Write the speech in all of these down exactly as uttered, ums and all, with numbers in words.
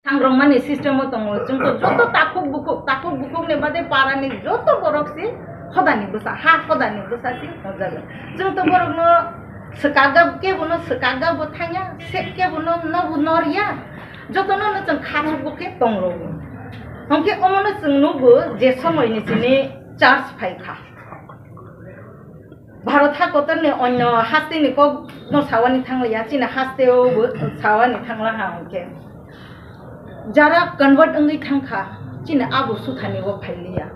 Tangrongmani system o tongo. Chwng to joto takhuk bukhuk, takhuk bukhuk ni bade para ni joto borok si hodani bwsa, ha hodani bwsa si hwnjago. Chwng to borok no swkakga, kebo no swkakga bo thangya, se kebo no nobo norya. Joto no no chwng khachuk bo khe tongrwo. Hwnkhe omo no chwng nugo je somoi ni chini charge phai kha. Bharat hakotor ni onyo haste ni kok no sawani thangla ya, chini haste o bo sawani thangla ha hwnkhe. Jara convert wngwi thangkha, chini abo suthani o phailiya.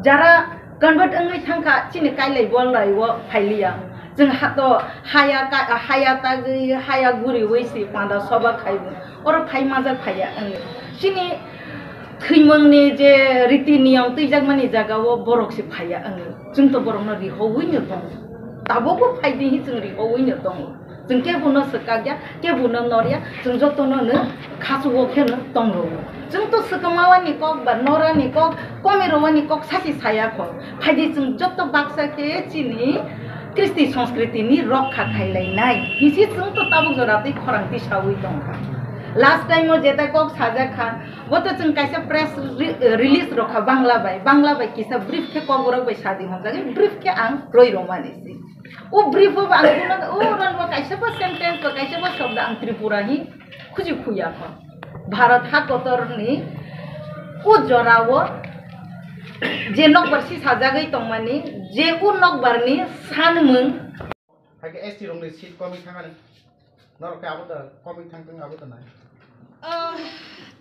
Jara convert wngwi thangkha, chini kailai bolai o phailiya. Chwng hato haya ka-, haya tagwi, haya guriwi si panda soba khaibo. Oro phai majak phaiya wngwi. Chini thwimungni je riti niyom twijjakmani jagao borok se phaiya wngwi. Chwng to borokno rihowi no tongo. Tabukbo phai di hi chwng rihowi no tongo. Chwng kebo no swkakya, kebo no norya, chwng jotono no khachugo khe no tongrwo. Chwng to swkangmawani kok ba norani kok, komirowani kok sasi saya kho. Phai di chwng joto baksa khe chini kristi sanskritini rokha khailainai. Hisi chwng to tabuk jora tei khorang tisawi tongkha. Last time o jeta kok sajak kha, bo to chwng kaisa press re-, release rokha Bangla bai, Bangla bai kisa brief khe kokborok bai sadi hwnjagwi, brief khe ang roi romani si. O brief o ang khuna, o ran bo kaisa bo sentence ba kaisa bo shobdo ang Tripura hi khuji khuya kho. Bharat hakotor ni o jora o je nokbar si sajagwi tongmani, je o nokbar ni sanmung. Hai khe S T rok ni seat komwi thangani. Norok khe abo da komwi thang thang abo da nai. Ah,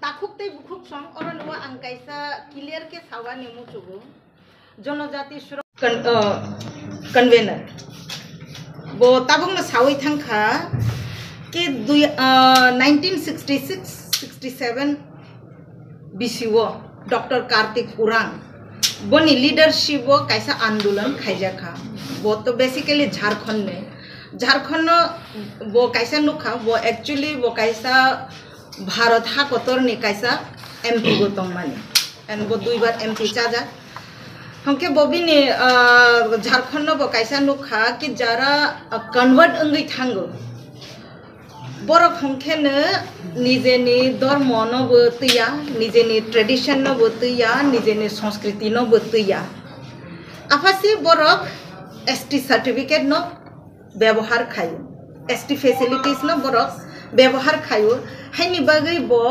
takhuk tei bukhuk song, oro nungwi ang kaisa clear khe sawani muchugo. Jonojati Surok-, con-, ah, convener. Bo tabukno sawi thangkha khe dui, ah, nineteen sixty-six sixty-seven bisio Doctor Kartik Urang boni leadership o kaisa andolon khaijakha. Bo to basically Jharkhand ni. Jharkhand no bo kaisa nukha, bo actually bo kaisa Bharat hakotor ni kaisa M P bo tongmani. And bo duibar M P chajak. Hwnkhe bo bini, ah, Jharkhand no bo kaisa nukha ki jara, ah, convert wngwi thango. Borok hwnkhe no nijeni dhormo no bo twiya, nijeni tradition no bo twiya, nijeni sanskriti no bo twiya. Aphasi borok S T certificate no bebohar khaio, S T facilities no borok bebohar khaio, haini bagwi bo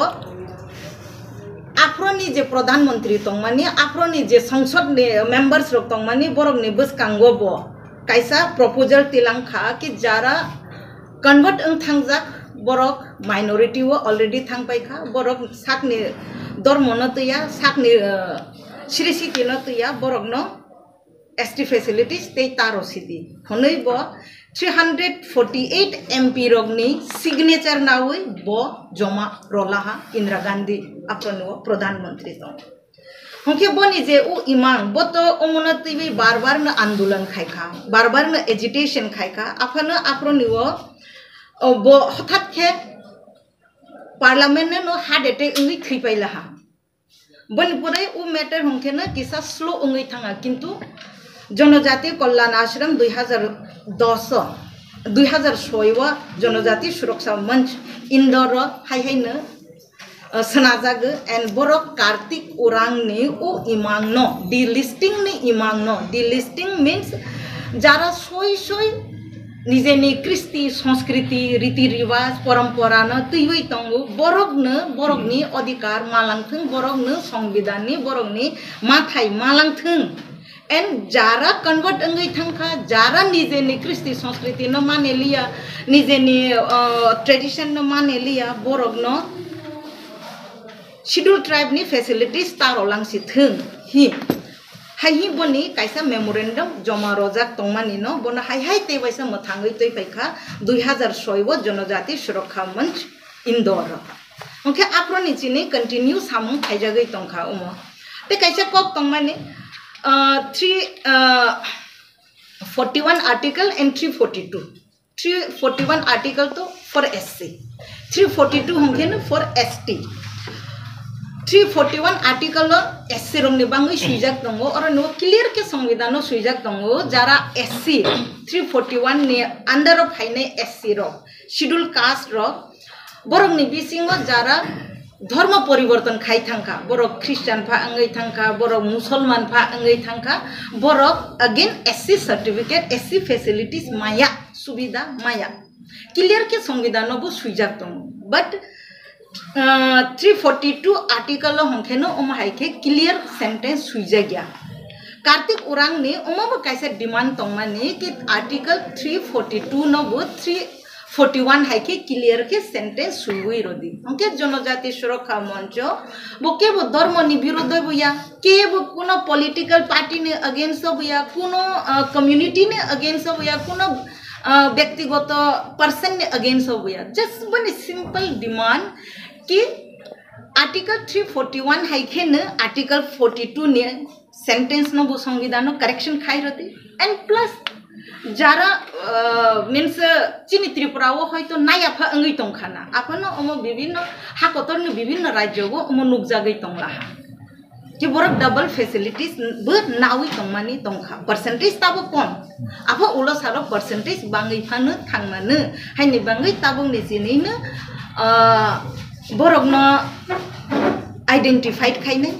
aphro ni je pradhan mantri tongmani, aphro ni je sangsad ni members rok tongmani, borok ni bwskango bo kaisa proposal tilang kha ki jara convert wng thangjak borok minority o already thang pai kha, borok sakni dormo no twiya, sakni, uh, sri siti no twiya, borok no S T facilities tei taro siti hwnwi bo three hundred forty eight M P rokni signature nawi bo joma rwlaha Indira Gandhi aphano pradhan mantri tong. Hwnkhe boni je o imang, bo to omono twiwi bar bar no andolon khai kha, bar bar no agitation khai kha, aphano aphro ni o, o bo hothat khe parliament no heart attack wngwi thwi pai laha. Boni pore o matter hwnkhe no kisa slow wngwi thanga, kintu Jonojati Kalyan Ashram dui hazar dos o, dui hazar soi o Jonojati Suraksa Manch Indore o hai hai no, uh, swnajago, and borok Kartik Urang ni o imang no delisting ni imang no, delisting means jara soi soi nijeni kristi, sanskriti, riti riwaj, porompora no twiwi tongo, borok no, borok ni odhikar malang thung, borok no songbidan ni, borok ni mathai malang thung. And jara convert wngwi thangkha, jara nijeni kristi, sanskriti no mane liya, nijeni, uh, tradition no mane liya, borok no Scheduled Tribe ni facilities taro langsi thung hi. Hai hi boni kaisa memorandum joma rojak tongmani no, bono hai hai tei waisa mwthangwi twi phaikha dui hazar soi o Jonojati Surakha Manch Indore. Hwnkhe aphro ni chini continue samung khaijagwi tongkha omo. Tei kaisa kok tongmani, ah, three, ah, forty one article and three forty two. Three forty one article to for S C, three forty two hwnkhe no for S T. Three forty one article o S C rokni bangwi swijak tongo, oro no clear khe songbidan o swijak tongo, jara S C, three forty one ni under o phainai S C rok, schedule caste rok, borokni bisingo jara Dhormo poriborton khai thangkha, borok Christian pha wngwi thangkha, borok Musolman pha wngwi thangkha, borok again S C certificate, S C facilities maya, subida maya. Clear khe Songbidan no bo swijak tongo, but, uh, three forty-two article o hwnkhe no omo hai khe clear sentence swijak ya. Kartik Urang ni omo bo kaisa demand tongmani ki article three forty-two no bo three forty-one hai khe clear khe sentence suiwi rodi. Hwnkhe Jonojati Surokha Moncho bo kebo dhormo ni birodho bo ya, kebo kuno political party ni against o bo ya, kuno, uh, community ni against o bo ya, kuno, uh, byaktigoto person ni against o bo ya. Just boni simple demand ki article three forty-one hai khe no article forty-two ni sentence no bo Songbidan no correction khai rodi, and plus jara, uh, means, uh, chini Tripura o hoito naya pha wngwi tongkha na, aphano omo bibhinno ha kotor ni bibhinno rajyo o omo nukjagwi tonglaha. Ki borok double facilities bo nawi tongmani tongkha, percentage tabo kom, apho ulo saro percentage bangwi phano thangmano, haini bangwi tabuk ni chinino, uh, borokno identified khainai,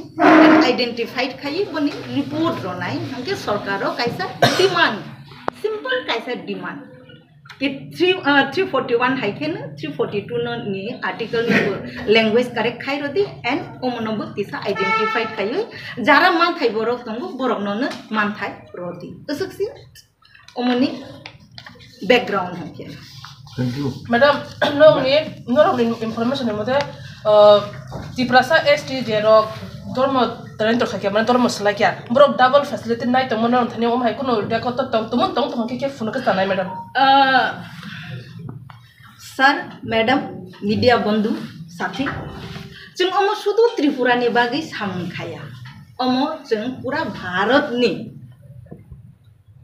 identified khai boni report ronai, hwnkhe sorkaro kaisa demand, simple kaisa demand. Ki three, uh, three forty-one hai khe no three forty-two no ni article no bo language correct khai rodi, and omo no bo kisa identified khaiwi jara manthai borok tongo, borok no no manthai rodi. Aswk si omoni background hai khe. Thank you. Madam, nokni, norokni information ni mote, uh, Tiprasa S T je rok dormo training to khaikya, mane dormo salaikya, borok double facility nai tongmo norok thani om hai kuno record to tong, tumon tong tong khe khe phunuk khe tanai, madam. Uh, sir, madam, media bondhu, sathi, chwng omo sudu Tripura ni bagwi samung khaya, omo chwng pura Bharat ni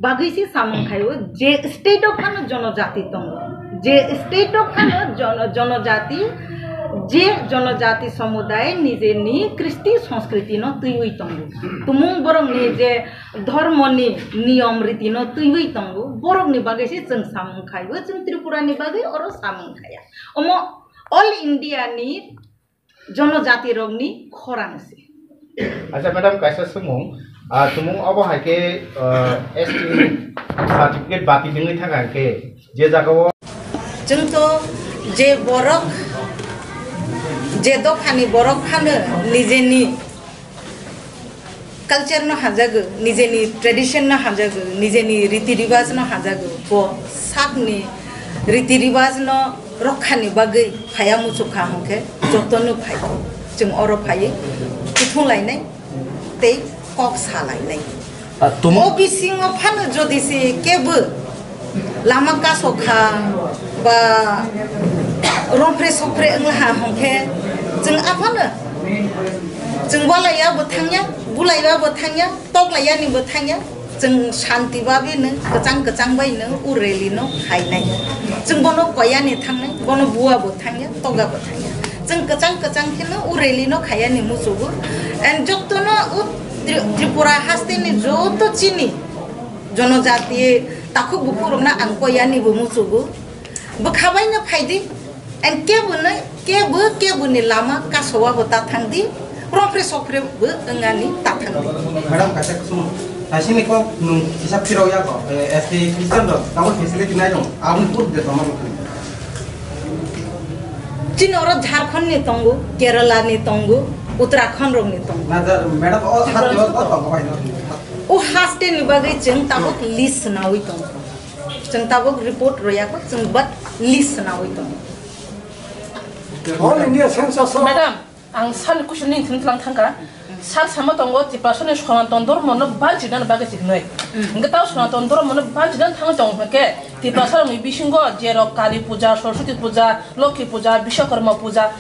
bagwi se samung khaio, je state o phano jonojati tongo, je state o phano jono-, jonojati, je jonojati somuday nijeni kristi sanskriti no twiwi tongo. Tumung borok ni je dhormo ni niyom riti no twiwi tongo, borok ni bagwi se chwng samung khaio, chwng Tripura ni bagwi oro samung khaya. Omo all India ni jonojati rokni khorang se. Acha madam, kaisa swngmung, ah, tumung obo hai khe, ah, S T certificate bati dingwi thang ang khe je jaga o. Chwng to je borok, je dophani borok phano nijeni culture no hajago, nijeni tradition no hajago, nijeni riti ribaj no hajago, bo sakni riti ribaj no rokha ni bagwi phaya muchukha hwnkhe joto no phai. Chwng oro phaiwi kuthung lainai tei kok sa lainai. Ah, tum- O bisingo phano jodi se kebo lama kasokha ba romphre sokphre wnglaha hwnkhe chwng aphano chwng walaiya bo thangya, bulaiya bo thangya, toklaiyani bo thangya, chwng shanti babe no kwchang kwchang bai no u rally no khainai. Chwng bono koyani thangnai, bono bua bo thangya, toga bo thangya. Chwng kwchang kwchang kheno u rally no khaiyani muchugo. And jotono u Tri-, Tripura haste ni joto chini jonojati takhuk bukhuk rokno ang koyani bo muchugo. Bwkha bai no phai di, and kebo no, kebo, kebo ni lama kasowa bo ta thang di, romphre sokphre bo wngani ta thang di. Madam, kaisa kusum, kaisa ni kok nung kisa phirok ya ko, eh, S T Christian rok, tamo facility nai dong, aboni pur de tongma bo thang. Chini oro Jharkhand ni tongo, Kerala ni tongo, Uttarakhand rok ni tongo. Na, da, madam, o hat o, o tongo bai no. O haste ni bagwi chwng tabuk list nawi tongo. Chwng tabuk report royakho, chwng but list nawi tongo. All India census o. Madam, ang sani question ni thung thlang thangka. Sal sama tongo Tiprasani Sanatan Dhormo no banchina bagwi chiknoi. Hwnkhe tao Sanatan Dhormo no banchina thangwi tong hwnkhe Tiprasa rokni bisingo jerok Kali puja, Saraswati puja, Lokhi puja, Biswakarma puja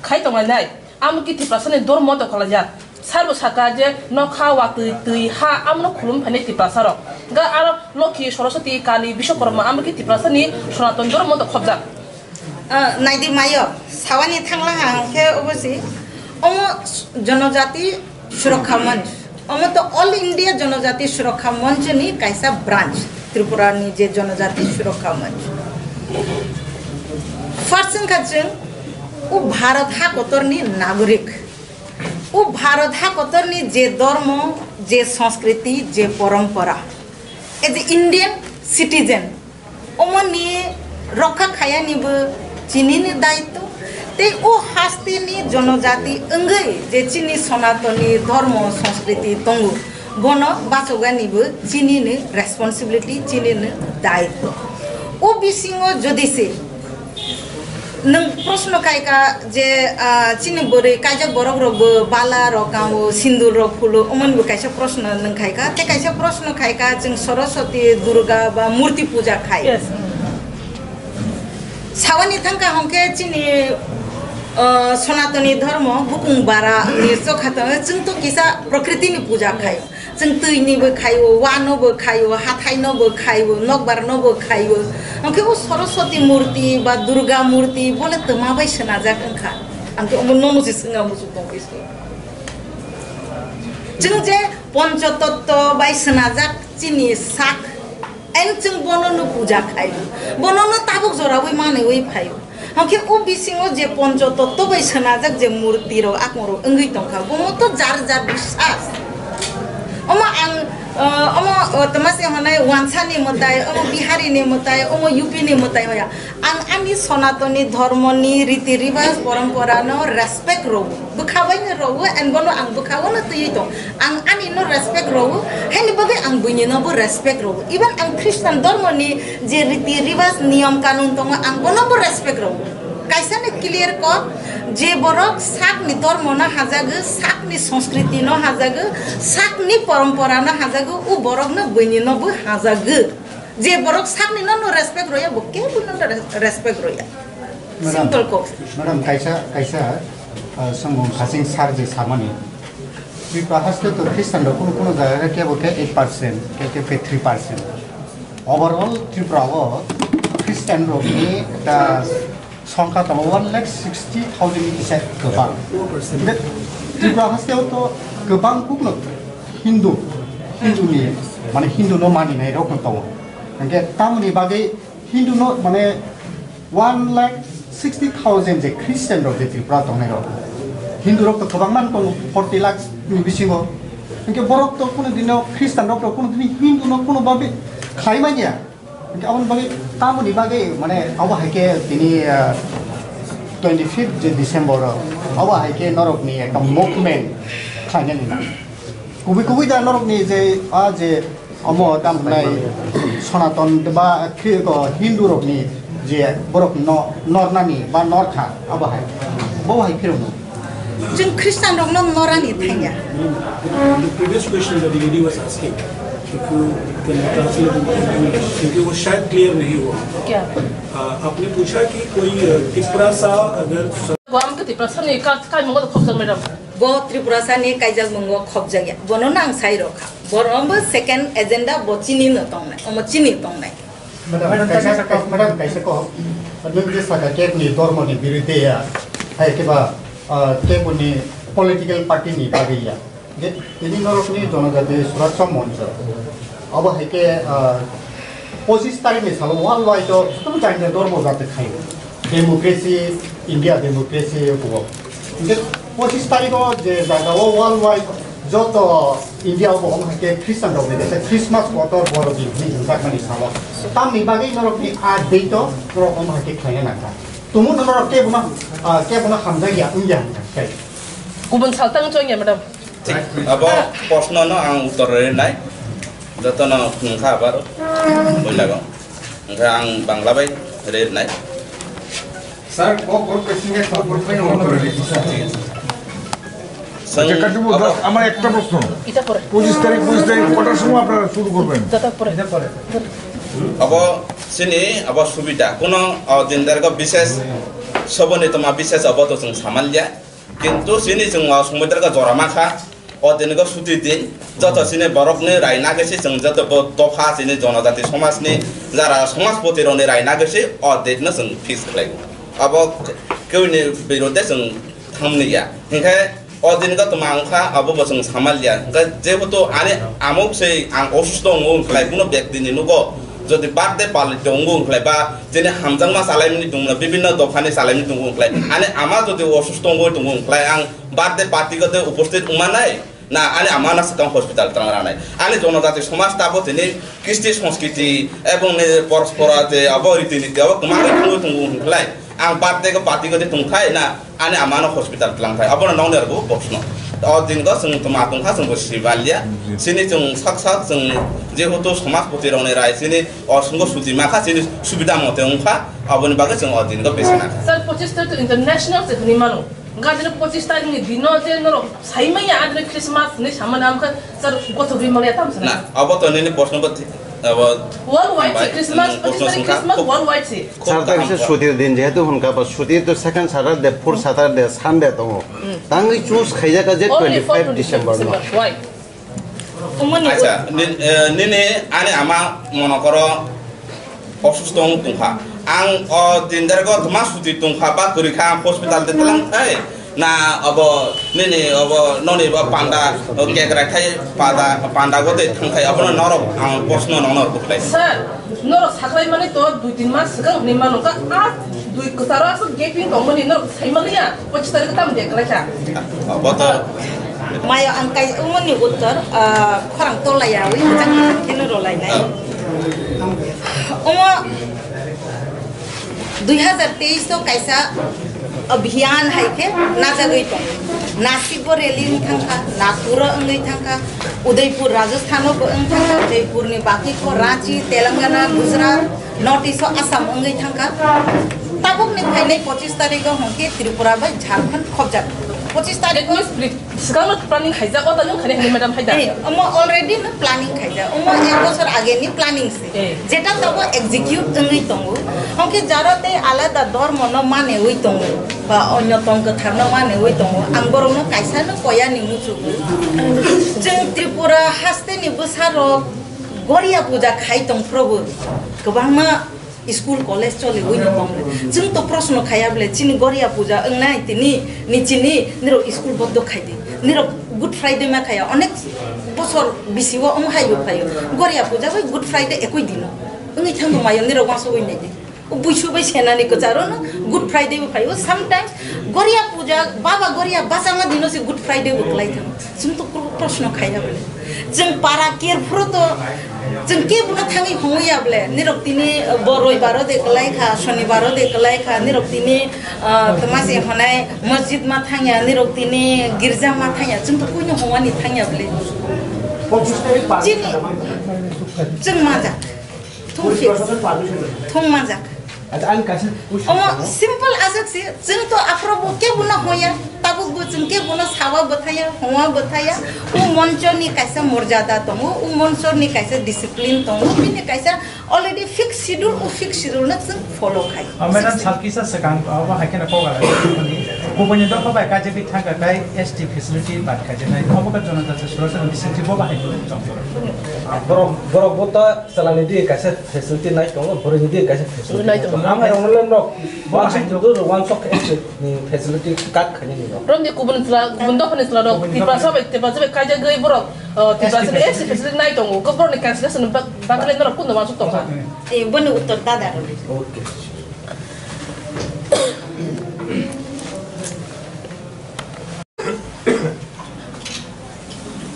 khai tonglainai. Amo khe Tiprasani Dhormo to khlaijak. Sarbo saka je nokha, watwi, twi, ha, amno khulum phainai Tiprasa rok. Ga aro Lokhi, Saraswati, Kali, Biswakarma, amo khe Tiprasani Sanatan Dhormo to khobjak. Ah, naidi mayo, sawani thanglang ang khe obosi. Omo Jonojati Surokha Manch. Omo to All India Jonojati Surokha Manch ni kaisa branch. Tripura ni je Jonojati Surokha Manch. First wngkha chwng O Bharat ha kotorni nagorik, o Bharat ha kotorni je dhormo, je sanskriti, je porompora, as a Indian citizen, omoni rokha khayanibo chinini daitto. Tei o hasteni jonojati wngwi je chini sonatoni dhormo, sanskriti tongo, bono bachoganibo chinini responsibility, chinini daitto. O bisingo jodi se nwng proshno khaika je, ah, chini bwrwi kaijak borok rokbo bala rok kango, sindur rok phulo, omoni bo kaisa proshno nwng khaika. Tei kaisa proshno khaika, chwng Saraswati, Durga ba murti puja khai. Yes. Sawani thangka hwnkhe chini, ah, Sanatani dhormo bukung bara ni chokha tongo, chwng to kisa prakriti ni puja khai. Chwng twi ni bo khaio, wa no bo khaio, hathai no bo khaio, nokbar no bo khaio. Hwnkhe o Saraswati murti ba Durga murti bole twma bai swnajak wngkha. Ang khe omo nono se swnga muchuk tong khe se. Chwng je Panchatattva bai swnajak chini sak, and chwng bono no puja khaio. Bono no tabuk joraui manwi phaio. Hwnkhe o bisingo je Panchatattva bai swnajak je murti rok, akung rok wngwi tongkha, bomo to jar jar biswas. Omo ang, eh, omo, eh, tma se hwnwi Wansa ni mwtai, omo Bihari ni mwtai, omo U P ni mwtai hoya. Ang ani Sanatani dhormo ni riti riwas porompora no respect rwo. Bwkha bai no rwo, and bono ang bwkha o no twiwi tong. Ang ani no respect rwo, haini bagwi ang buini no bo respect rwo. Even ang Christian dhormo ni je riti riwas niyom kanun tongo, ang bono bo respect rwo. Kaisa ni clear cut, je borok sak ni dhormo no hajagwi, sak ni sanskriti no hajagwi, sak ni porompora no hajagwi, o borok no buini no bo hajagwi. Je borok sak ni no no respect rwya, bo kebo no res-, respect rwya. Madam, simple cut. Madam, kaisa, kaisa, uh, samung khasing sar je samani. Tripura haste to Christian rok kuno kuno jaga kebo khe eight percent, kebo khe three percent. Overall Tripura o Christian rok ni ekta songkha tongo one lakh sixty thousand ni kisa kwbang. Hingke Tripura haste o to kwbang bukno Hindu, Hindu ni, mane Hindu no maninai rok no tongo. Hingke tamoni bagwi Hindu no mane one lakh sixty thousand je Christian rok je Tripura tongnai rok, Hindu rok to kwbangma tongo, forty lakhs ni bisingo. Hingke borok to kuno dino Christian rok to kuno dini Hindu no kuno babi khlai manya. Hingke aboni bagwi tamoni bagwi mane abo hai khe tini, ah, twenty fifth je December o abo hai khe norok ni ekta movement khlainani na. Kubui kubui da norok ni je a je Omo tamo nai Sonaton ba Khri-, ko Hindu rok ni je borok no nornani ba norkha abo hai. Bo hai phirokno. Chwng Khristan rok no norani thangya. The previous question that the lady was asking, if you can translate in English, क्योंकि वो शायद क्लियर नहीं हुआ। क्या? अ, आपने पूछा कि कोई, अ, तिपरासा अगर वो हम के तिपरासा नहीं का, का मंगल खूब sir madam. Bo Tripurasa ni kaijak mungo khopjakya. Bono no ang sai rokha. Borok bo second agenda bo chini no tongnai. Omo chini tongnai. Madam, kaisa, kaisa, madam, kaisa ko. Nwng je saka kebo ni dormo ni birudhe ya. Hai khe ba, ah, kebo ni political party ni bagwi ya. Je tini norok ni Jonojati Suraksha Moncho. Abo hai khe, ah, pochis tarik ni salo world wide o joto jani dormo jati khai. Democracy, India democracy hugo. Hingke pochis tarikh o je jaga o world wide joto India o bo omo hai khe Christian rok ni jese Christmas kotor boro din hinwi hwnjakmani salo. Tamni bagwi norok ni a date o norok omo hai khe khlaina nangkha. Tumu norok kebo no, ah, kebo no hamjakya wngya hwnka khe. Kubun saltang chongya, madam. Thik, abo proshno no ang uttor rinai. Joto no hwnkha abaro. Builago. Hwnkha ang Bangla bai rinai. Sir, ক কোন কোশ্চেনে ক কোন কোশ্চেনে উত্তর দিচ্ছি, sir. Sir, আচ্ছা, কাটবো, abo, আমার একটা প্রশ্ন। এটা পরে। পঁচিশ তারিখ, পঁচিশ তারিখ কটার সময় আপনারা শুরু করবেন? এটা পরে। Abo sini, abo subida. Kuno, o, din dargo bises, soboni toma bises abo to chwng samalya. Kintu sini chwng o sumui dargo jora makha. O dinigo suti din, joto sini borokni rai nagwi se chwng joto bo dopha sini jonojati somajni jara somajpoti rokni rai nagwi se o date no chwng fix khlai. Abo keuni birudhe chwng thamni ya. Hinkhe o dinigo twma wngkha abo bo chwng samalya. Hinkhe jehetu ani amok se ang osusto wngo wngkhlai kuno bektini nugo Jodi birthday party tongo wngkhlai ba chini hamjakma chalaimani tongmani bibinno dophani chalaimani tongo wngkhlai, ani ama jodi osusto wngwi tongo wngkhlai, ang birthday party gode uposthit wngmanai na ani ama no swkang hospital twlang ranai. Ani jonojati somaj tabo tini kristi sanskriti ebong ni porospora je abo riti niti abo kwmangwi tongwi tongo wngkhlai, ang birthday go party gode tongthai na ani ama no hospital twlang thai, abono nokni rwgo bosno. O din go chwng tma tongkha, chwng bo sibalia. Chini chwng sak sak chwng jehetu somajpoti rokni rai, chini o swngo suti makha, chini subida mote wngkha, aboni bagwi chwng o din go besi nakha. Sir, pochis tarik to international se hwnwi mano. Gadino pochis tarik ni dino je norok saimanya adre Christmas ni samana amkha, sir, gothok ri mangya tam sana. Na, abo to nini bosno bo thi-, abo Worldwide se hambai, Christmas, mm, pochis tarik Christmas worldwide se. Khub kaham. Sir, tarik se sutir din, jehetu hwnka ba sutir to second Saturday, fourth Saturday, Sunday tongo. Tangwi choose khaijak je twenty-five December no. Why? Umani Acha, nin-, eh, nini ani ama monokoro osusto wng tongkha. Ang o din dergo tma suti tongkha ba kwrwi kha, ang hospital de tlang thai. Na obo nini obo noni bo panda, o kekrai thai panda, panda go de thang thai, abono norok ang bosno nono buklai. Sir, norok saklai mani to dui tin mas swkang hwnwi mano ka, a dui kwcharo aswk gaping tongmani norok sai manliya, pochis tarik tam de kwlai kha. Obo to. Mayo ang kai umoni uttor, ah, khorang tolaiya wi hajak kheno rolainai. Omo Dui hazar teis o kaisa abhiyan hai khe najagwi tong. Nasik bo rally wng thangkha, Nagpur o wngwi thangkha, Udaipur Rajasthan o bo wng thangkha, Jaipur ni baki kho Ranchi, Telangana, Gujarat, North East o Assam wngwi thangkha. Tabuk ni phainai pochis tarik o hwnkhe Tripura bai Jharkhand khobjak. Pochis tarik o Swkang no planning khaijak, o tani khaini khaini madam hai da? Eh, omo already no planning khaijak. Omo ek bosor age ni planning se. Eh. Jeta tabo execute wngwi tongo. Hwnkhe jaro tei alada dormo no manewi tongo. Ba onyo tong kwthar no manewi tongo. Ang borok no kaisa no koya ni muchugo. Chwng Tripura haste ni bwsa rok Goria puja khai tong phrobo. Kwbangma School, college choliwi no tong le. Chwng to proshno khaya bole, chini Goria puja wngnai tini, ni chini, nirok school bondo khai di. Nirok Good Friday ma khaya, onek bosor bisi o omo hai bo phaio. Goria puja bai Good Friday ekoi dino. Wngwi thangbo mayo, nirok uansugwi nai di. O buisu bai senani kwcharo no Good Friday bo phaio. Sometimes Goria puja, Baba Goria bachama dino se Good Friday bo kwlai thang. Chwng to pro-, proshno khaiya bole. Chwng para kerphuru to, chwng kebono thangwi hongya bole. Nirok tini, uh, bo roibaro de kwlai kha, shonibaro de kwlai kha, nirok tini, uh, tma se honai masjid ma thangya, nirok tini girja ma thangya, chwng to kuino hongwani thangya bole. Chini, chwng majak. Thung fix. Thung majak. Acha, ang kaisa question Omo tong. Simple aswk si, chwng to aphuru bo kebono hoya, tabuk bo chwng kebono sawa bwthaya, hongwa bwthaya, o moncho ni kaisa morjada tongo, o moncho ni kaisa discipline tongo, bini kaisa already fixed schedule, o fixed schedule no chwng follow khai. Ah, madam, salkisa swkang, abo hai kheno kok ala, kubuni dopha bai kajagwi thangkha khai S T facility bad khajaknai, obo khe jonojati sorosari bisingtwi bo bahai tong. Borok, borok bo ta Chalani di kaisa facility nai tongo, boroni di kaisa facility nai tongo. Amai rok no nok, wansuk joto rok wansuk facility ni facility kat khani ni nok. Romni kubun chwla, kubun dophani chwla rok, Tiprasa bai, Tiprasa bai kaijagwi borok, uh, Tiprasa ni S T facility nai tongo. Ko borok ni cancellation bak-, bakle norok kunno wansuk tongkha. Eh, boni uttor dada rok. Okay.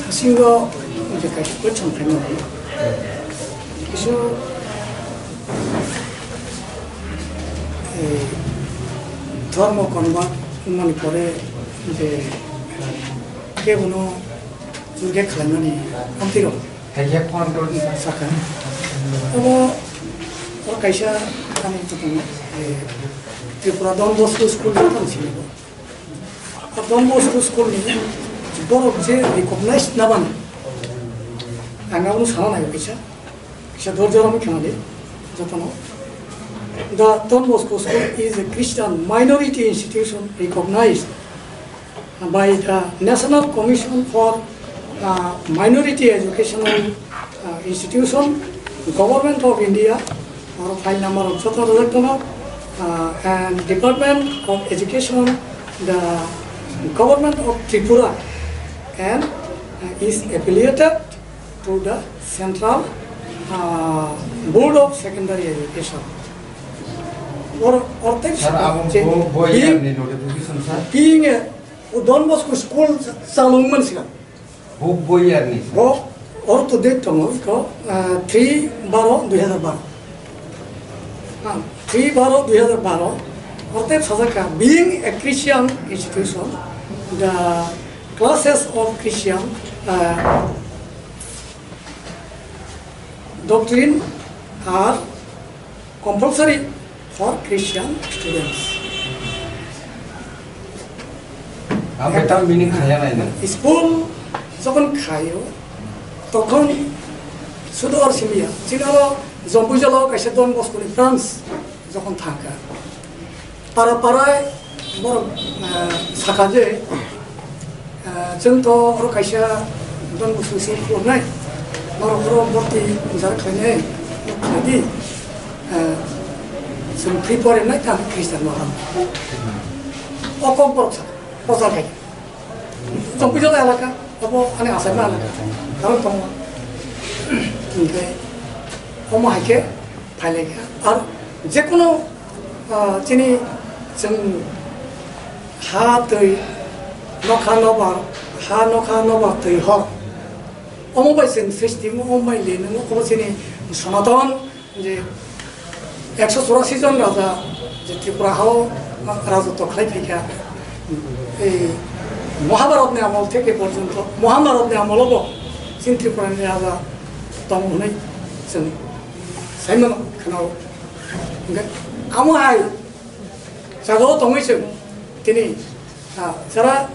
Thasingo je kaisa question khaima kisa, eh, dhormo convert wngmani pore je kebono jurge khlaimani amtwirok. Hai ya phone rok ni sakha. Omo, o kaisa ani tongmo, eh, Tripura Don Bosco School joto ni simi bo. O Don Bosco School ni borok je recognized nabani. Ang abono sana nai kaisa. Kaisa dorja rok khna di. Jotono. The Don Bosco School is a Christian minority institution recognized by the National Commission for, uh, Minority Educational, uh, Institution, Government of India, or file number of joto reject tongo, uh, and Department of Education, the Government of Tripura, and, uh, is affiliated to the central, uh, Board of Secondary Education. Or, or tei Sir, abo je bo, bo being, year ni notification, sir? Being a, o Don Bosco school chalung man siya. Bo, bo year ni, sir? Bo, or to date tongo, ko, ah, three baro dui hazar baro. Ah, three baro dui hazar baro. Or tei sajaka, being a Christian institution, the classes of Christian, ah, doctrine are compulsory for Christian students. Ang better meaning khaya nai na. School jokhon khayo, tokhon sudu or simia. Chini oro Jompui jala o kaisa Don Bosco ni branch jokhon thangkha. Para para borok, ah, saka je, ah, chwng to oro kaisa Don Bosco school khulumnai, borok oro borti jar khlainai, khlaidi, ah, chwng free porinai tamo Christian no ham. O kok borok saka, prochar khai. Jompui jala elaka, abo ani achaima elaka, karon tongo. Hinkhe omo hai khe phailaikha. Ar jekono, ah, chini chwng ha twi nokha nobar, ha nokha nobar twi hor. Omo bai chwng srishti wngmo, omo bai lin wngmo, omo chini Sonaton je ekso churasi jon raja je Tripura hao rajotwo khlai phaikha, ei Mahabharat ni amol theke porjonto, Mahabharat ni amol bo chini Tripura ni raja tong hwnwi chwng sai mano khwnao. Hwnkhe amo hai jagao tongwi chwng tini, ah, jara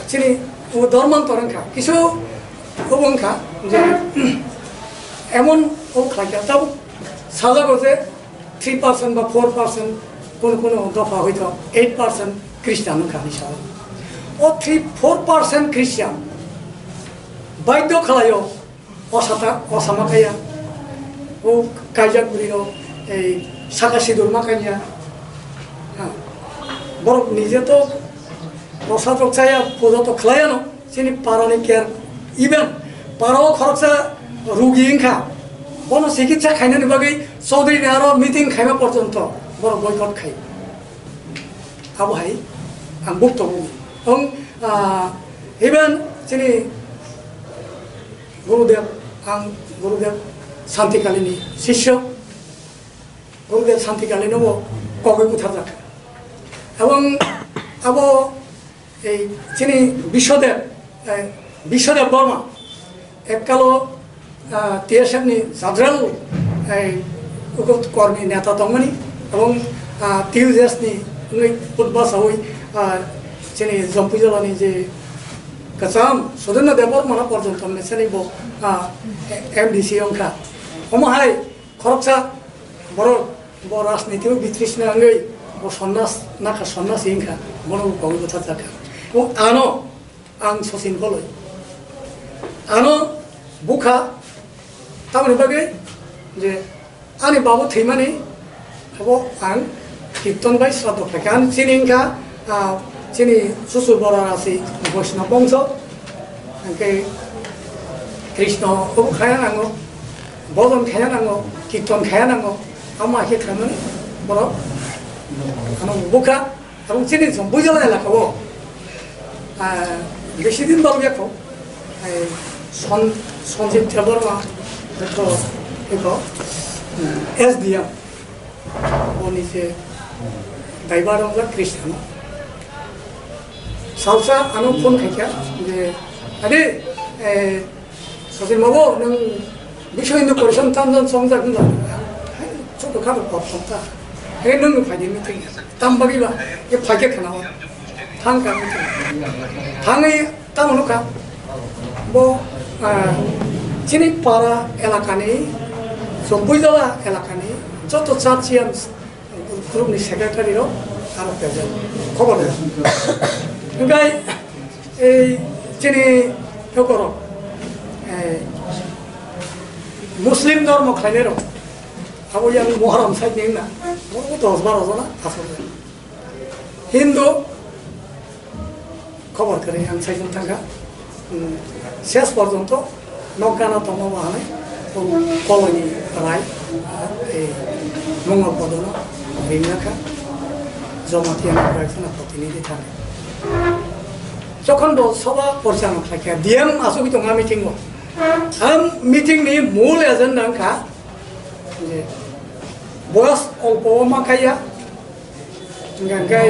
chini o dorman torang kha, kisu obo wngkha je emon o khlai kha, tabuk sajago je three percent ba four percent, kono kono dopha hoito eight percent Christian wngkha hinwi sao. O three four percent Christian baidhyo khlaio, o sata, o sama kaya, o kaijak bwrwi rok, ei saka sidur ma kanya. Ha. Borok nije to prosad rok chaya, puja to khlaiya no. Chini para ni care, even para o khoroksa rugi wngkha, bono chikitsa khainani bagwi Chaudhary ni aro meeting khaima porjonto borok boycott khai. Abo hai ang buk tongo. Ong, ah, even chini Gurudev, ang Gurudev Santikali ni sisyo, Gurudev Santikali no bo kogwi butharjak. Ebong abo ei chini Biswadev, eh, Biswadev Borma, ekkalo, ah, T S F ni general, eh, uko kormi neta tongmani, ebong, ah, T U J S ni wngwi putba sawi, ah, chini Jompui jala ni je kwcham Sudendra Debbarma no porjonto mechani bo, ah, M D C wngkha. Omo hai khoroksa borok bo rajniti o bitrisna wngwi bo sonnas nakha, sonnas wngkha, bono bo kogwi butharjakha. Bo ano Ang Sachin Koloi. Ano bukha, tamoni bagwi je ani babu thwimani abo ang kirton bai sraddho khlaikha. Ani chini wngkha, ah, chini Susur Bora Rasi Vaishnav bongso, hwnkhe Krishna obo khaya nango, bhojon khaya nango, kirton khaya nango, amo hai khe khlaimani borok ano bukha. Ang chini Jompui jala elaka o, ah, besi din bal yakho, ai, Son-, Sanjib Debbarma, ekho, ekho, S D M, boni je driver wngkha Krishna. Salsa ano phone khaikha je, "Ade, eh, Sachin babu, nwng Biswa Hindu Parishad tamjani chongjak wngkha?" "Hai, choto kha kok songkha. Hai, nwng phai di meeting. Tam bagwi ba, e phai khe khna o. Thang kha meeting." Thangwi tamo nukha. Bo, ah, chini para elakani, Jompui jala elakani, joto church yang group ni secretary rok aro present. Khobor rw. Hwnkhe ei chini lokorok, ei Muslim dhormo khlainai rok, abo yang Muharram side ni wngna, bo dos baro jona aswk. Hindu khobor kwrwi ang saichung thangkha. Hmm, ses porjonto nok gana tongma ba hanai, bo koloni rai, Ei Mongol Bodono ringna kha, Jamatia ni kuraisa na protinidhi thani. Jokhon bo soba porchano khlaikha, D M asugwi tonga meeting o. Am meeting ni mul agenda wngkha je boyos olpo o ma kaiya, hingkhe,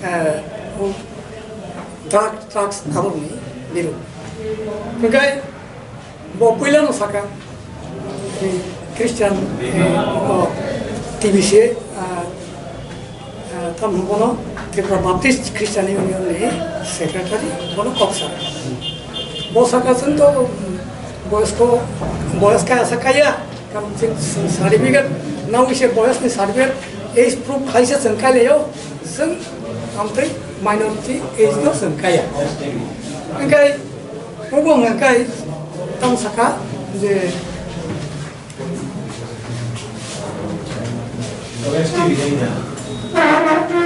eh, o drug, drugs aboni biru. Hingkhe bo puilano saka, eh, Christian, eh, o T B C, ah, ah, tamo bono Tripura Baptist Christian Union ni secretary, bono kok saka. Bo saka chwng to, mm, boyos ko, boyos kaya sa kaya, karon chwng, chwng certificate, nawi se boyos ni certificate, age proof khaisa chwng kai laio, chwng amtwi minority age no chwng kaya. Hingkhe, obo hwnka khe tamo saka je,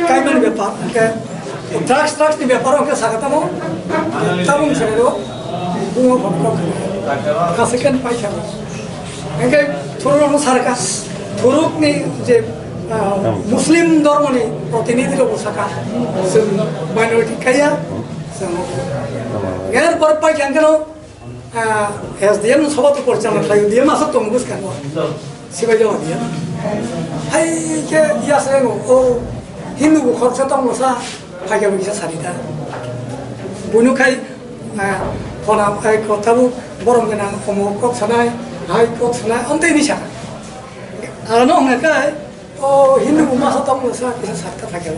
kaimani bepar, hingkhe drugs, drugs ni bepar hingkhe saka tamo, tamo wngkha, bungo boktok kha, second paisa. Hingkhe thuruk rokno sarka, thuruk ni je, ah, Muslim dhormo ni protinidhi rok saka, chwng minority kaya, chwng. Er por pai khe hingkhe no, ah, S D M no soba to porichalna khlai, D M aswk tongo bwskango. Sibai jawa D M. Hai khe ya se ngo, o Hindu bo khoroksa tongo sa, phaikhe bo kisa sari da. Buino khai, ah, phone hai kotha bo borom gwnang omo kok sanai, hai kok sanai, amtwi ni saka. Ano hwnka khe, o Hindu bo masa tong masa kisa sakta thakya.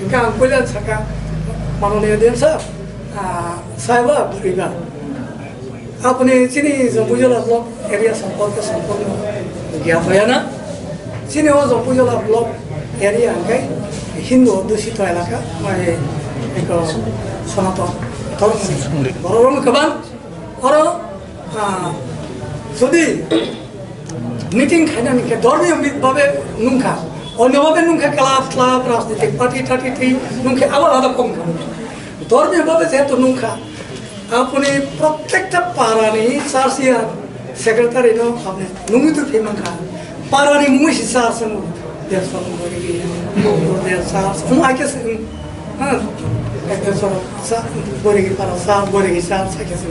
Hingkhe ang puila saka, manoniya D M sir, ah, saiba buriba. Apni chini Jampuijala block area samporke samporno gya hoyana. Chini o Jampuijala block area hingkhe Hindu dusito elaka, mai eko Sanatan dhormo. Borok rok kwbang. Oro, ah, jodi meeting khainani khe dhormiyo mi-, babe nungkha, onyo babe nungkha, club, club, rajnitik party, thirty three nungkhe abo alada kom kha. Dhormiyo babe jehetu nungkha, apni prottekta parani church ya secretary no apni nungwi tu thwi mankha. Parani mungwi si sa swngo. Dersong borigi, borigi sa, um, I guess, um, ha, dersong sa, borigi para sa, borigi sa, sa guess.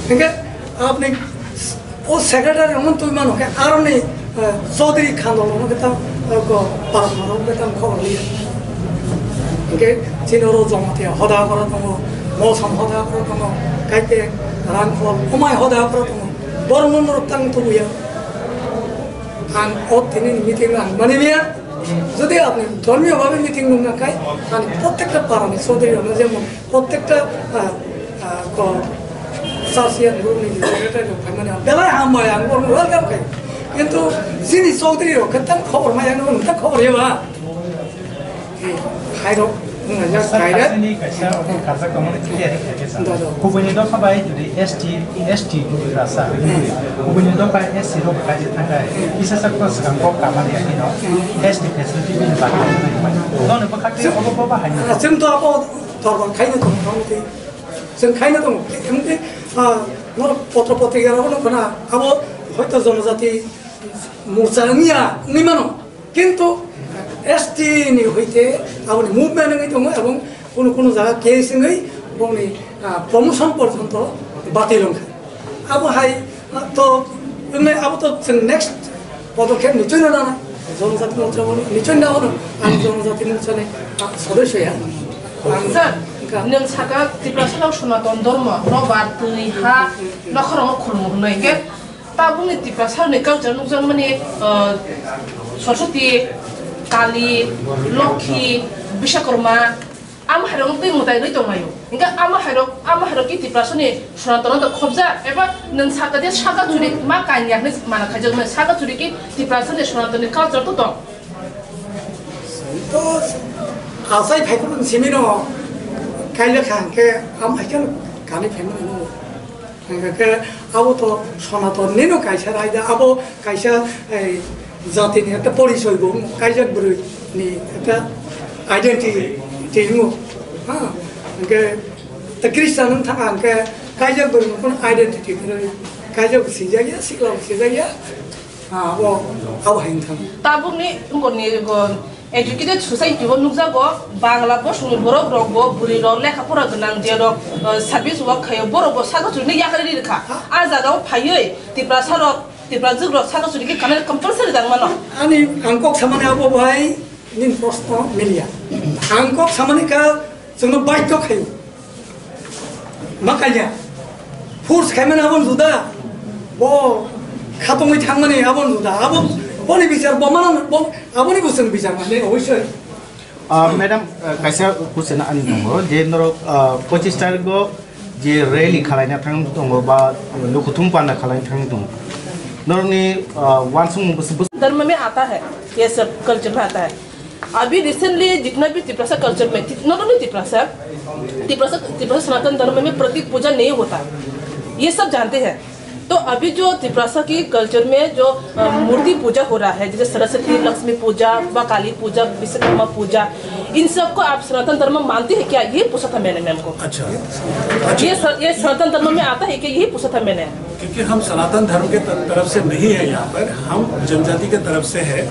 Hingke, apni o secretary omo twi mano khe, aroni, eh, Chaudhary Khandol omo khe tam, eh, ko, para maro khe tam khobor liya. Hingke, chini oro Jamatia hoda kora tongo, Mosam hoda kora tongo, Kaite, Rangkhol, omai hoda kora tongo, borok no norok tang tubuya. Ang o tini meeting ang mani biya. Jodi apni dhormiyo bhabe meeting nung nang khai, ani prottekta parani Chaudhary rokno jemon prottekta, ah, ah, ko church ya guru ni secretary rok phaimani ang belai hambai ang borokno welcome khai. Kintu chini Chaudhary rok khe tang khobor maya nung tang khobor ya ba. Khairok, wng jak Sir, kairok. Asini kaisa karjak tongmani clear khe khe sa. Da, da. Kubuni dopha bai jodi S T, S T rasa. Kubuni dopha S C rok kaisa thakai. Isa sak to swkang kok kamani yakino. S T facility bini bagwi. Nono bwkhak tei obo bo bahai. Chwng to abo dorbar khaino tong tong tei. Chwng khaino tong. Emte, ah, no potro potrika rok no khna. Abo hoito jonojati morcha wngya wngwi mano. Kintu S T ni hoite aboni movement wngwi tongo ebong kunu kunu jaga case wngwi bongni, ah, promotion porjonto batil wngkha. Abo hai, ah, to, wngwi abo to chwng next podokhep nichoi no nana. Jonojati morcha bo nichoi no nana. Ang jonojati morcha ni, ah, sodosyo ya. Ang Sir, wngkha. Nwng saka Tiprasa rok Sonaton Dhormo, nobar, twi, ha, nokhorok khulmo hwnwi khe Tabukni Tiprasarokni culture nukjakmani, ah, Saraswati, Kali, Lokhi, Biswakarma, amo hairok twi mwtai rwi tonglaio. Hingkhe amo hairok, amo hairok ki Tiprasani Sanatano to khobja, eba nwng saka de saka churi ma kanya hwnwi mana khaijakmani, saka churi ki Tiprasani Sanatani culture to tong. To asai phaiphuru simino kaila kha hingkhe amo haikhe kani phaimani no. Hingkhe abo to Sonaton nino kaisa raida, abo kaisa, eh, jatini ekta porichoi bo, kaijak bwrwi ni ekta identity wngo. Ha, hingkhe ta Christian wng thang hingkhe kaijak bwrwi ni kono identity kwrwi, kaijak bo sijak ya, sikla bo sijak ya. Ah, abo, abo hai wngkha. Tabukni wngkoni go educated society o nukjago, Bangla bosongni borok rok bo, bwrwi rok, lekha pora gwnang je rok, eh, service work khaio, borok bo saka churino yakarwi rikha. Ah, jaga o phaiwi Tiprasa rok, Tiprajwk rok saka churi khe kanai compulsory dang mano. Ani ang kok samani abo bo hai nini proshno miliya. Ang kok samani ka Chwngno baidhyo khaio. Ma kanya. Force khaimani aboni juda. Bo khatungwi thangmani aboni juda. Abo boni bichar bo mana bo aboni bo chwng bichar mane obosoi. Ah, madam, ah, kaisa question ani tongo je norok, ah, pochis tarikgo je rally khalaina thang tongo ba nukuthum panda khalaina thang tongo. Norokni, ah, wansukmung bwswk bwswk धर्म में आता है, ये सब कल्चर में आता है। अभी रिसेंटली जितना भी तिपरासा कल्चर में, ति-, नॉट ओनली तिपरासा, तिपरासा, तिपरासा सनातन धर्म में प्रतीक पूजा नहीं होता, ये सब जानते हैं। तो अभी जो तिपरासा की कल्चर में जो, अ, मूर्ति पूजा हो रहा है, जैसे सरस्वती, लक्ष्मी पूजा, व काली पूजा, विश्वकर्मा पूजा, इन सबको आप सनातन धर्म मानते हैं क्या? ये पूछा था मैंने मैम को। अच्छा। अच्छा। ये स-, ये सनातन धर्म में आता है क्या? यही पूछा था मैंने। क्योंकि हम सनातन धर्म के त-, तरफ से नहीं है यहाँ पर, हम जनजाति के तरफ से है।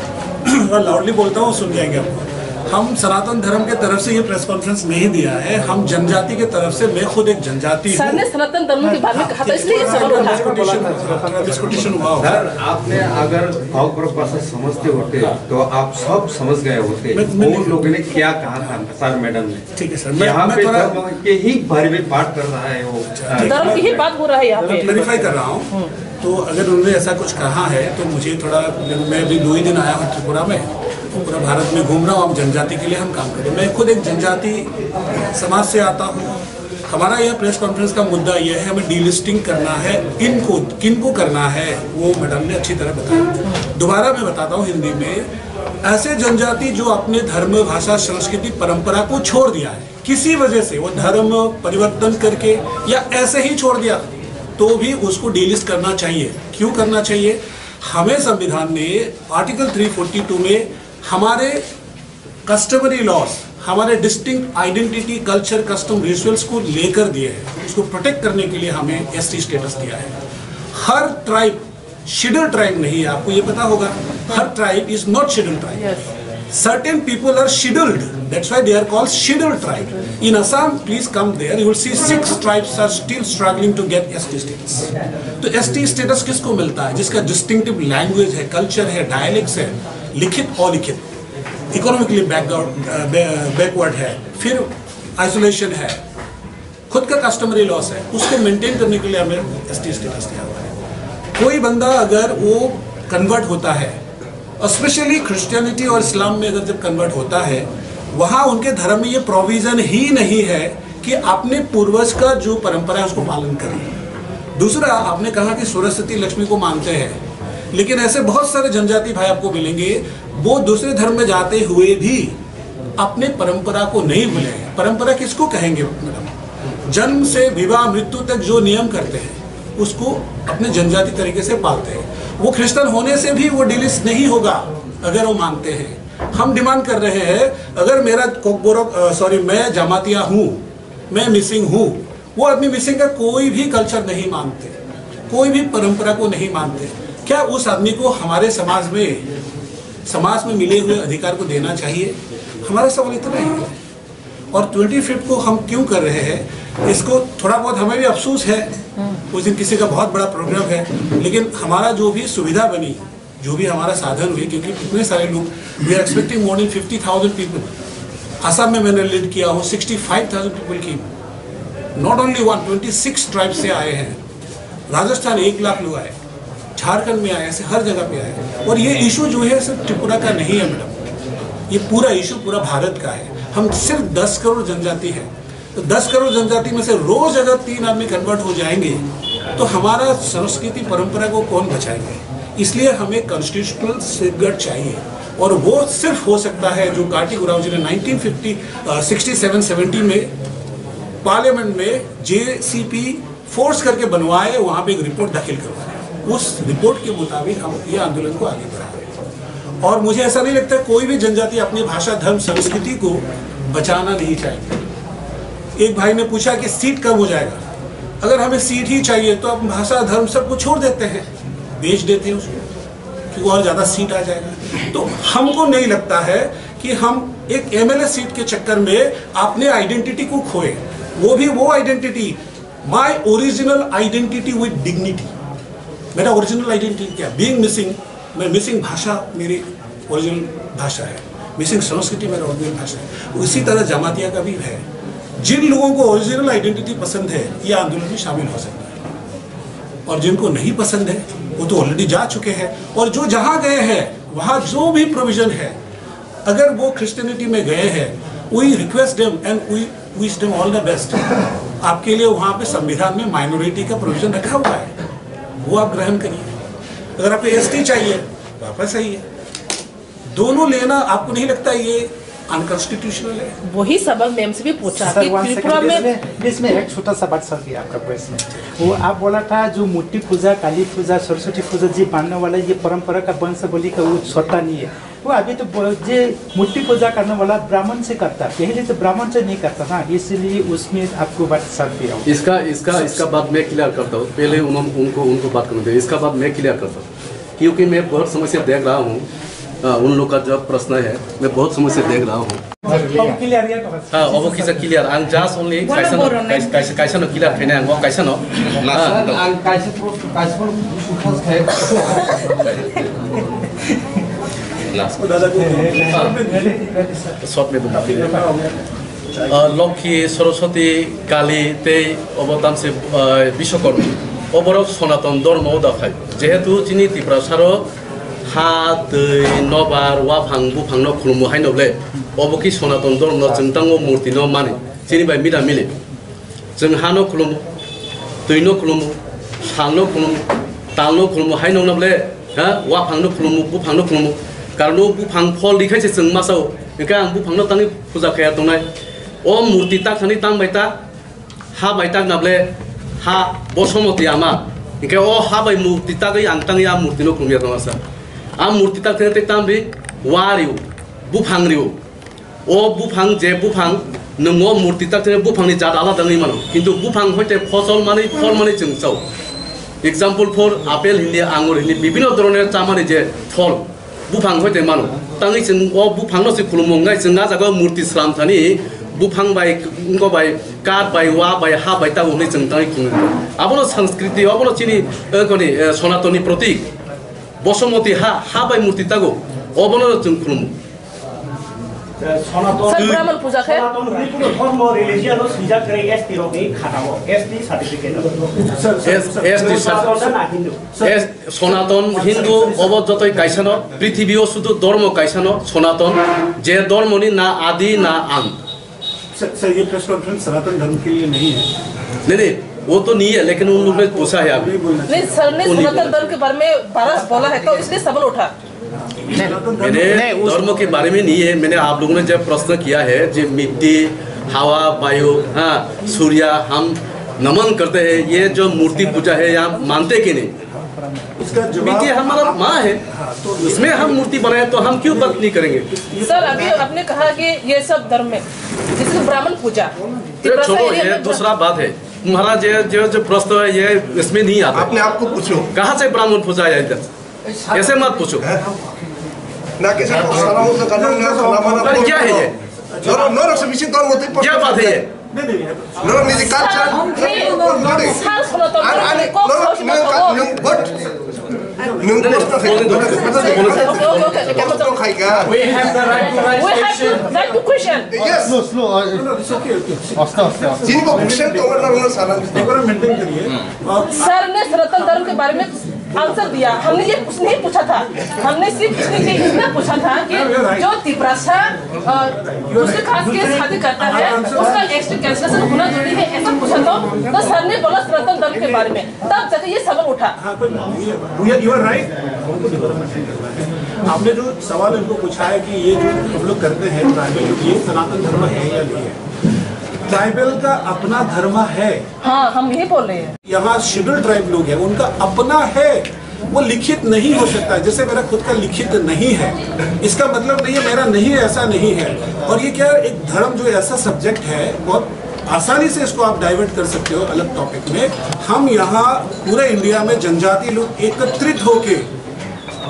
थोड़ा लाउडली बोलता हूँ, सुन जाएंगे आपको। हम सनातन धर्म के तरफ से ये प्रेस कॉन्फ्रेंस नहीं दिया है, हम जनजाति के तरफ से, मैं खुद एक जनजाति हूँ। सर ने सनातन धर्म के बारे में कहा था, इसलिए ये सवाल उठा। डिस्कशन हुआ होगा। सर, आपने अगर कॉकबरक भाषा समझते होते, हाँ। तो आप सब समझ गए होते। मैं, मैं और नहीं लोगों ने क्या कहा था सर, मैडम ने? ठीक है सर, मैं, यहाँ मैं पे थोड़ा धर्म के ही बारे में बात कर रहा है वो। अच्छा। धर्म की ही बात हो रहा है यहाँ पे। क्लैरिफाई कर रहा हूँ। हम्म। तो अगर उन्होंने ऐसा कुछ कहा है तो मुझे थोड़ा, मैं अभी दो ही दिन आया हूँ त्रिपुरा में, तो पूरा भारत में घूम रहा हूँ, हम जनजाति के लिए हम काम करें। मैं खुद एक जनजाति समाज से आता हूँ। हमारा यह प्रेस कॉन्फ्रेंस का मुद्दा यह है, हमें डीलिस्टिंग करना है। इनको, किनको करना है, वो मैडम ने अच्छी तरह बताया। दोबारा मैं बताता हूँ हिंदी में, ऐसे जनजाति जो अपने धर्म, भाषा, संस्कृति, परंपरा को छोड़ दिया है किसी वजह से, वो धर्म परिवर्तन करके या ऐसे ही छोड़ दिया, तो भी उसको डीलिस्ट करना चाहिए। क्यों करना चाहिए? हमें संविधान ने आर्टिकल थ्री फ़ोर्टी टू में हमारे कस्टमरी लॉज, हमारे distinct identity, culture, custom, rituals को लेकर दिए हैं, उसको प्रोटेक्ट करने के लिए हमें एसटी स्टेटस दिया है। हर ट्राइब शेड्यूल ट्राइब नहीं है, आपको ये पता होगा, हर tribe is not scheduled tribe। Certain people are scheduled, that's why they are called scheduled tribe। In Assam, please come there, you will see six tribes are still struggling to get ST status. तो ST status किसको मिलता है? जिसका distinctive language है, कल्चर है, डायलेक्ट्स है, लिखित, अलिखित, इकोनॉमिकली बैकग्राउंड, बैकवर्ड है, फिर आइसोलेशन है, खुद का कस्टमरी लॉज है, उसको मेंटेन करने के लिए हमें एसटी स्टेटस दिया हुआ है। कोई बंदा अगर वो कन्वर्ट होता है, स्पेशली क्रिश्चियनिटी और इस्लाम में अगर जब कन्वर्ट होता है, वहाँ उनके धर्म में ये प्रोविजन ही नहीं है कि अपने पूर्वज का जो परंपरा है उसको पालन करें। दूसरा, आपने कहा कि सरस्वती लक्ष्मी को मानते हैं, लेकिन ऐसे बहुत सारे जनजाति भाई आपको मिलेंगे, वो दूसरे धर्म में जाते हुए भी अपने परंपरा को नहीं भूले हैं। परंपरा किसको कहेंगे मैडम? जन्म से विवाह मृत्यु तक जो नियम करते हैं, उसको अपने जनजाति तरीके से पालते हैं। वो क्रिश्चियन होने से भी वो डिलिस्ट नहीं होगा अगर वो मानते हैं। हम डिमांड कर रहे हैं, अगर मेरा कोकबोरो, अ, सॉरी, मैं जमातिया हूँ, मैं मिसिंग हूँ, वो आदमी मिसिंग का कोई भी कल्चर नहीं मानते, कोई भी परंपरा को नहीं मानते, क्या उस आदमी को हमारे समाज में, समाज में मिले हुए अधिकार को देना चाहिए? हमारा सवाल इतना ही है। और ट्वेंटी फिफ्थ को हम क्यों कर रहे हैं, इसको थोड़ा बहुत हमें भी अफसोस है। उस दिन किसी का बहुत बड़ा प्रोग्राम है, लेकिन हमारा जो भी सुविधा बनी, जो भी हमारा साधन हुए, क्योंकि इतने सारे लोग, we are expecting more than fifty thousand people। Assam में मैंने लीड किया हूँ, sixty five thousand people came. Not only one, twenty six tribe से आए हैं। राजस्थान एक लाख लोग आए, झारखंड में आए, ऐसे हर जगह पे आए। और ये इशू जो है सिर्फ त्रिपुरा का नहीं है मैडम, ये पूरा इशू पूरा भारत का है। हम सिर्फ दस करोड़ जनजाति है, तो दस करोड़ जनजाति में से रोज अगर तीन आदमी कन्वर्ट हो जाएंगे, तो हमारा संस्कृति परंपरा को कौन बचाएंगे? इसलिए हमें कॉन्स्टिट्यूशनल सेफगार्ड चाहिए, और वो सिर्फ हो सकता है जो कार्तिक उरांव जी ने नाइनटीन फिफ्टी, अ, सिक्सटी सेवन सेवेंटी में पार्लियामेंट में जेसीपी फोर्स करके बनवाए, वहाँ पे एक रिपोर्ट दाखिल करवाए। उस रिपोर्ट के मुताबिक हम ये आंदोलन को आगे बढ़ा रहे हैं। और मुझे ऐसा नहीं लगता कोई भी जनजाति अपनी भाषा, धर्म, संस्कृति को बचाना नहीं चाहेंगे। एक भाई ने पूछा कि सीट कम हो जाएगा, अगर हमें सीट ही चाहिए तो हम भाषा, धर्म, सबको छोड़ देते हैं, बेच देते हैं उसको। क्योंकि और ज्यादा सीट आ जाएगा। तो हमको नहीं लगता है कि हम एक एमएलए सीट के चक्कर में अपने आइडेंटिटी को खोए। वो भी वो identity, my original identity with dignity। मेरा ओरिजिनल आइडेंटिटी क्या? Being missing. मैं मिसिंग भाषा मेरी ओरिजिनल भाषा है, मिसिंग संस्कृति मेरा ओरिजिनल भाषा है। उसी तरह जमातिया का भी है। जिन लोगों को ओरिजिनल आइडेंटिटी पसंद है, ये आंदोलन में शामिल हो सकता है, और जिनको नहीं पसंद है, वो तो ऑलरेडी जा चुके हैं। और जो जहाँ गए हैं, वहाँ जो भी प्रोविजन है, अगर वो क्रिश्चियनिटी में गए हैं, we request them and we wish them all the best। आपके लिए वहाँ पे संविधान में माइनॉरिटी का प्रोविजन रखा हुआ है, वो आप ग्रहण करिए। अगर आपको एसटी चाहिए, वापस आइए। दोनों लेना, आपको नहीं लगता ये अनकॉन्स्टिट्यूशनल है? वही सवाल मैम से भी पूछा सर, कि वन त्रिपुरा सेकंड, में इसमें, इसमें एक छोटा सा बात सर, ये आपका क्वेश्चन है। वो आप बोला था जो मूर्ति पूजा, काली पूजा, सरस्वती पूजा जी मानने वाला, ये परंपरा का वंशावली का वो सत्ता नहीं है। वो अभी तो बोल-, जे मूर्ति पूजा करने वाला ब्राह्मण से करता, पहले तो ब्राह्मण से नहीं करता था, इसीलिए उसमें आपको बात सर दिया। इसका, इसका, इसका बात मैं क्लियर करता हूँ। पहले उन्होंने, उनको, उनको बात करने दे। इसका बात मैं क्लियर करता हूँ, क्योंकि मैं बहुत समय से देख रहा हूँ, अ, उन लोग का जो प्रश्न है, मैं बहुत समय से देख रहा हूँ। Obo kisa clear, ang just only kaisa no, kaisa, kaisa, kaisa no clear khaina ang, o kaisa no. Ang kaisa pro-, kaisa pro-, Last. Short me. Ah, Lokhi, Saraswati, Kali, tei obo tamse, ah, Biswakarma. Oborok Sonaton Dhormo da phai. Jehetu chini Tiprasaro ha, twi, nobar, waphang, buphangno khulumu haino ble, obo ki Sonaton Dhormo no chwng tango murti no mani. Chini bai mida mili. Chwng hano khulumu, twino khulumu, salno khulumu, talno khulumu, hai nokna ble, ha, waphangno khulumu, buphangno khulumu. Karon o buphang phol rikhaise chwng masao. Hwnkhe ang buphangno tangwi puja khaya tongnai. O murti tak thani tang bai tak, ha bai tak na ble, ha bosomoti ama. Hwnkhe o ha bai murti tagwi ang tangwi a murtino khulumya tongsa. A murti tak thani tei tamri, wa riu, buphang riu. O buphang je buphang, nwng o murti tak thani buphangni jat alada wngwi mano. Kintu buphang hoite phosol manwi, phol manwi chwng chao. Example for apple hindi, angur hindi, bibhinno dhoroner chamani je phol, buphang hoite mano. Tangwi chwng o buphangno se khulumung nai chwng a jaga murti slam thani buphang bai, wngko bai, kath bai, wa bai, ha bai tago hwnwi chwng tangwi khulumung. Abono sanskriti, abono chini, eh, koni, eh, Sonatonni protik. Bosomoti ha, ha bai murti tago, obono chwng khulumu. Sir, Brahman puja khe? Sonaton Hindu dhormo religion o swijak kwrwi S T rokni khatao, S T certificate. S-, S T Sonaton na Hindu. S-, Sonaton Hindu obo jotoi kaisano, prithibio sudu dhormo kaisano, Sonaton, je dhormoni na adi na ant. Sir, sir, ये press conference सनातन धर्म के लिए नहीं है। नहीं, नहीं, वो तो नहीं है, लेकिन उन लोग ने पूछा है अभी। नहीं बोलना नहीं, चाहिए। सर ने वो नहीं सनातन बोलना धर्म के चाहिए। बारे में बारह बोला है, तो इसलिए सवाल उठा। मैंने नहीं, उस धर्म के बारे में नहीं है, मैंने आप लोगों ने जब प्रश्न किया है, जो मिट्टी, हवा, वायु, हाँ, सूर्य, हम नमन करते हैं, ये जो मूर्ति पूजा है, यहाँ मानते कि नहीं? इसका जवाब मिट्टी हमारा आप माँ है, हाँ, तो इसमें हम मूर्ति बनाए, तो हम क्यों व्रत नहीं करेंगे? सर, अभी आपने कहा कि ये सब धर्म में, जैसे कि ब्राह्मण पूजा, ये तिपरासा छोड़ो, area ये में दूसरा बात है। महाराज, ये जो, जो प्रश्न है, ये इसमें नहीं आता। आपने आपको पूछो। कहाँ से ब्राह्मण पूजा आया इधर? ऐसे मत पूछो। है? ना किसी को सलाम हो तो करना, ना सलाम वाला अरे, क्या है ये? नोरो, नोरो से मिसिन तोर मते क्या बात है ये? नहीं, नहीं, नहीं। नोरो निजी culture। नहीं, नहीं। साल सुनो तो, आर, आर, नहीं, कौन नोरो, सा सुनो नोरो तो? का-, नोरो, but नोरो प्रश्न है। बोलो, बोलो, बोलो। ओके, ओके, ओके, ओके, प्रश्न खाएगा। We have the right to raise We have to question। Right to question। Yes। Slow, slow, uh, no, no, it's okay, okay। आस्ते, आस्ते, आस्ते। जिनको question तो मतलब उन्होंने सारा मेंटेन करिए। सर ने सनातन धर्म के बारे में आंसर दिया। हमने ये कुछ नहीं पूछा था, हमने सिर्फ इसलिए इतना पूछा था कि जो तिपरासा, अ, दूसरे कास्ट के शादी करता है, उसका एस टी कैंसिलेशन होना जरूरी है, ऐसा पूछा था। तो सर ने बोला सनातन धर्म के बारे में, तब जाके ये सवाल उठा। हाँ, कोई बात नहीं, you are right। आपने जो सवाल इनको पूछा है कि ये जो हम लोग करते हैं ट्राइबल, ये सनातन धर्म है या नहीं है, ट्राइबल का अपना धर्म है। हाँ, हम यही बोल रहे हैं। यहाँ शेड्यूल ट्राइब लोग हैं, उनका अपना है, वो लिखित नहीं हो सकता है। जैसे मेरा खुद का लिखित नहीं है, इसका मतलब नहीं है मेरा नहीं है, ऐसा नहीं है। और ये क्या, एक धर्म जो ऐसा सब्जेक्ट है, बहुत आसानी से इसको आप डाइवर्ट कर सकते हो अलग टॉपिक में। हम यहाँ पूरे इंडिया में जनजाति लोग एकत्रित होके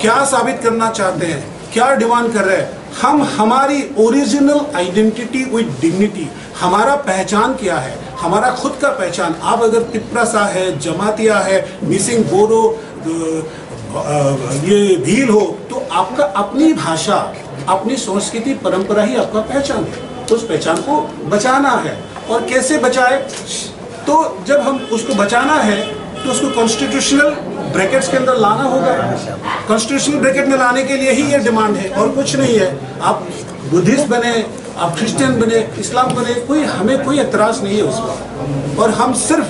क्या साबित करना चाहते हैं, क्या डिमांड कर रहे हैं? हम हमारी ओरिजिनल आइडेंटिटी विद डिग्निटी, हमारा पहचान क्या है, हमारा खुद का पहचान। आप अगर तिप्रासा है, जमातिया है, मिसिंग बोरो, अ, अ, ये भील हो, तो आपका अपनी भाषा, अपनी संस्कृति परंपरा ही आपका पहचान है। उस पहचान को बचाना है। और कैसे बचाए? तो जब हम उसको बचाना है, तो उसको कॉन्स्टिट्यूशनल ब्रैकेट्स के अंदर लाना होगा। कॉन्स्टिट्यूशनल ब्रैकेट में लाने के लिए ही ये डिमांड है, और कुछ नहीं है। आप बुद्धिस्ट बने, आप क्रिश्चियन बने, इस्लाम बने, कोई, हमें कोई एतराज नहीं है उस पर। और हम सिर्फ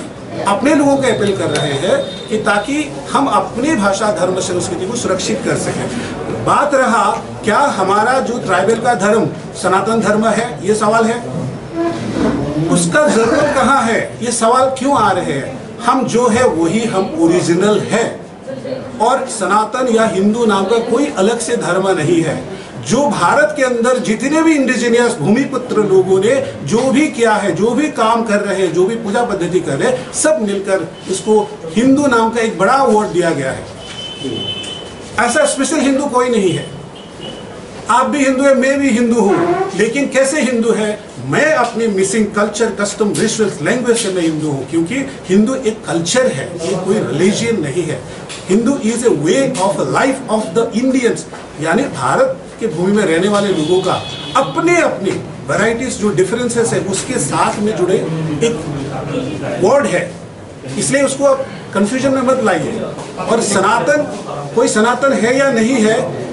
अपने लोगों को अपील कर रहे हैं कि ताकि हम अपनी भाषा, धर्म, संस्कृति को सुरक्षित कर सकें। बात रहा, क्या हमारा जो ट्राइबल का धर्म सनातन धर्म है, ये सवाल है। उसका जरूरत कहाँ है, ये सवाल क्यों आ रहे हैं? हम जो है वही हम ओरिजिनल है। और सनातन या हिंदू नाम का कोई अलग से धर्म नहीं है। जो भारत के अंदर जितने भी इंडिजिनियस भूमिपुत्र लोगों ने जो भी किया है, जो भी काम कर रहे हैं, जो भी पूजा पद्धति कर रहे हैं, सब मिलकर इसको हिंदू नाम का एक बड़ा अवार्ड दिया गया है। ऐसा स्पेशल हिंदू कोई नहीं है। आप भी हिंदू है, मैं भी हिंदू हूँ, लेकिन कैसे हिंदू है? मैं अपने missing culture, custom, rituals, language से मैं हिंदू हूँ, क्योंकि हिंदू एक कल्चर है, ये कोई रिलीजन नहीं है। Hindu is a way of life of the Indians, यानी भारत के भूमि में रहने वाले लोगों का अपने अपने वैरायटीज, जो डिफरेंसेस है, उसके साथ में जुड़े एक वर्ड है। इसलिए उसको आप कंफ्यूजन में मत लाइए। और सनातन, कोई सनातन है या नहीं है,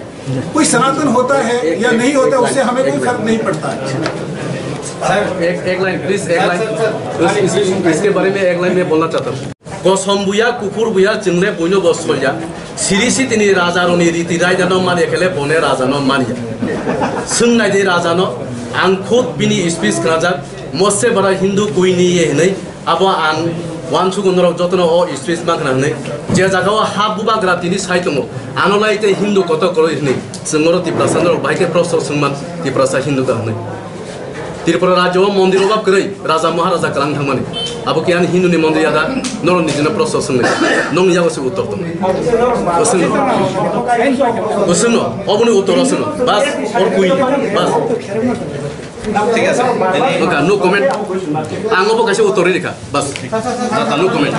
कोई सनातन होता है या नहीं होता, उससे हमें कोई फर्क नहीं पड़ता है। सर, एक, एक लाइन, प्लीज, एक लाइन। उस, इस, इसके बारे में एक लाइन में बोलना चाहता हूँ। Kosom buya, kuphur buya, chwngle buino bo solya. Siri sitini raja roni riti raida no manya kele bone raja no manya. Swngnai di raja no, ang khud bini speech khnajak, mosse bara Hindu kuini ye hinwi, abo ang wansukgo norok jotono o speech ma khna hinwi. Je jaga o ha bubagra tini sai tongo, ano lai te Hindu kotor koroi hinwi. Chwng oro Tiprasa norok bahai khe prosto swngman Tiprasa Hindu ka hinwi. Tripura rajyo o mondir obab kwrwi, raja maharaja kwlang thangmani. Abo khe ani Hindu ni mondir yada, norok nijino prosto swngnai. Nong yago se uttor tong. Bo swngno. Bo swngno. Oboni uttor o swngno. Bas, or kui. Bas. Thik ase. Oka, no comment. Ang obo kaisa uttor rikha. Bas. Jata no comment.